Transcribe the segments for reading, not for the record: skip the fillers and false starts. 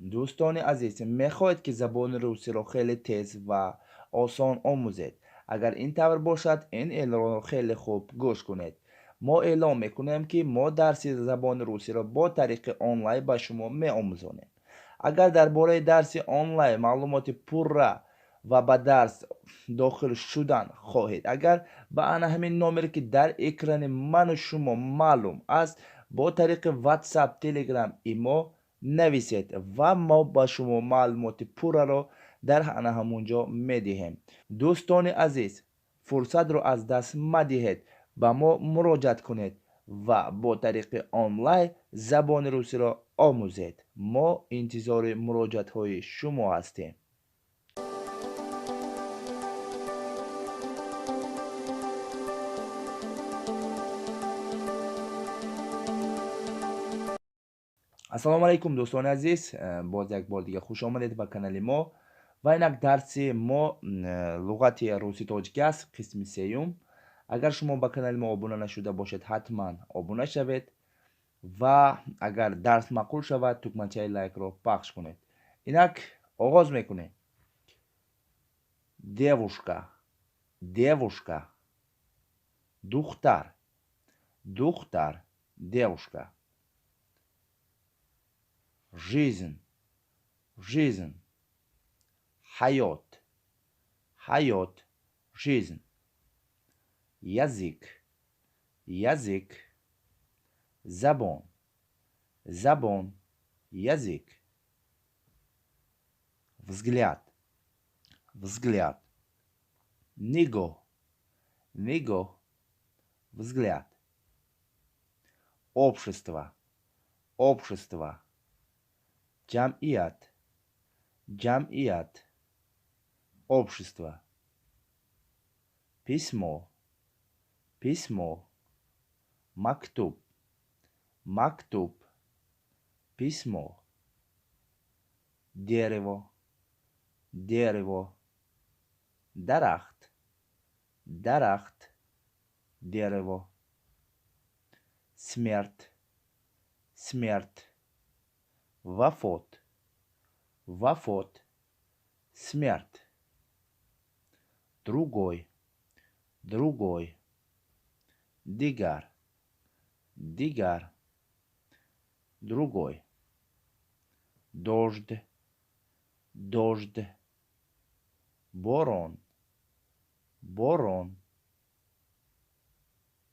Дӯстони азиз, мехоҳед, ки забони русиро хеле тез ва осон омӯзед? Агар ин тавр бошад, ин эълонро хеле хуб гӯш кунед. Мо эълон мекунем, ки мо дарси забони русиро бо тариқи онлайн ба шумо меомӯзонем. Агар дар бораи дарси онлайн маълумоти пурра ва ба дарс дохил шудан хоҳед, агар ба ана ҳамин номере, ки дар экрани ману шумо маълум аст, бо тариқи WhatsApp, Telegram, имо нависед ва мо ба шумо маълумоти пурраро дар ана ҳамон ҷо медиҳем. Дӯстони азиз, фурсатро аз даст мадиҳед, ба мо муроҷиат кунед ва бо тариқи онлайн забони русиро омӯзед. Мо интизори муроҷиатҳои шумо ҳастем. Ассалому алайкум, дӯстони азиз, боз як бор дига хуш омадед ба канали мо. Ва инак дарси мо луғати русӣ тоҷикӣ аст, қисми сеюм. Агар шумо ба канали мо обуна нашуда бошед, ҳатман обуна шавед ва агар дарс маъқул шавад, тугмачаи лайкро пахш кунед. Инак оғоз мекунем. Девушка, девушка, духтар, духтар, девушка. Жизнь, жизнь, ҳаёт, ҳаёт, жизнь. Язык, язык, забон, забон, язык. Взгляд, взгляд, нигоҳ, нигоҳ, взгляд. Общество, общество, ҷамъият, ҷамъият, общество. Письмо, письмо, мактуб, мактуб, письмо. Дерево, дерево, дарахт, дарахт, дерево. Смерть, смерть, вафот, вафот, смерть. Другой, другой, дигар, дигар, другой. Дождь, дождь, борон, борон.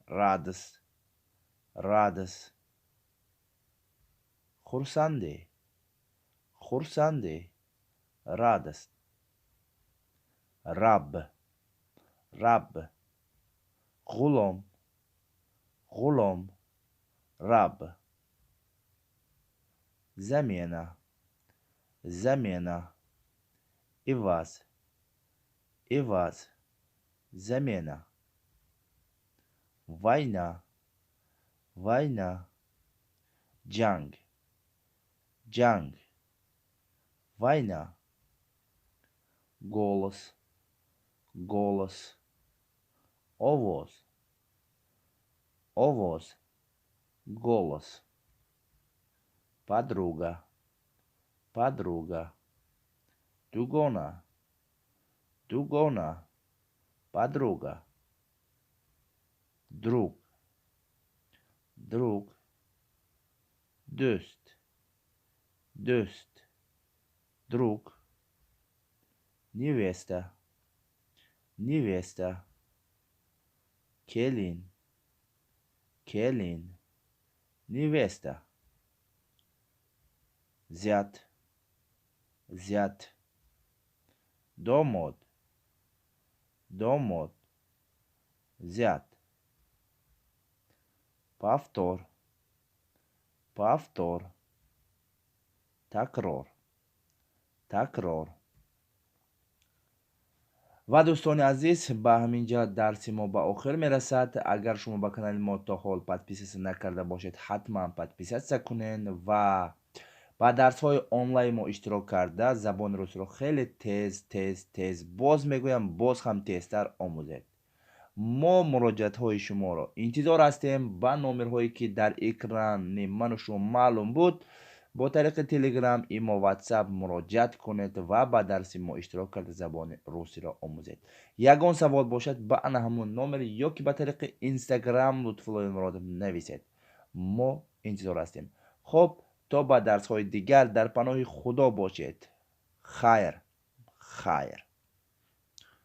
Радость, радость, хурсандӣ, хурсандӣ, радость. Раб, раб, ғулом, ғулом, раб. Замена, замена, иваз, иваз, замена. Война, война, ҷанг, ҷанг, война. Голос, голос, овоз, овоз, голос. Подруга, подруга, дугона, дугона, подруга. Друг, друг, дӯст, дӯст, друг. Невеста, невеста, келин, келин, невеста. Зять, зять, домод, домод, зять. Повтор, повтор, такрор, такрор. Ва дӯстони азиз, ба ҳамин ҷо дарси мо ба охир мерасад. Агар шумо ба канали мо то ҳол подписаться накарда бошед, ҳатман подписаться кунед ва ба дарсҳои онлайн мо иштирок карда, забони русиро хеле тез, тез, тез, боз мегӯям, боз ҳам тезтар омӯзед. Мо муроҷиатҳои шуморо интизор ҳастем ба номерҳое, ки дар экрани ману шумо маълум буд. Бо тариқи Телеграм, Имо, Ватсап муроҷиат кунед ва ба дарси мо иштирок карда, забони русиро омӯзед. Ягон савол бошад, ба ана ҳамун номер ё ки ба тариқи Инстаграм Лутфуллои Муродов нависед, мо интизор ҳастем. Хуб, то ба дарсҳои дигар дар паноҳи Худо бошед. Хайр, хайр.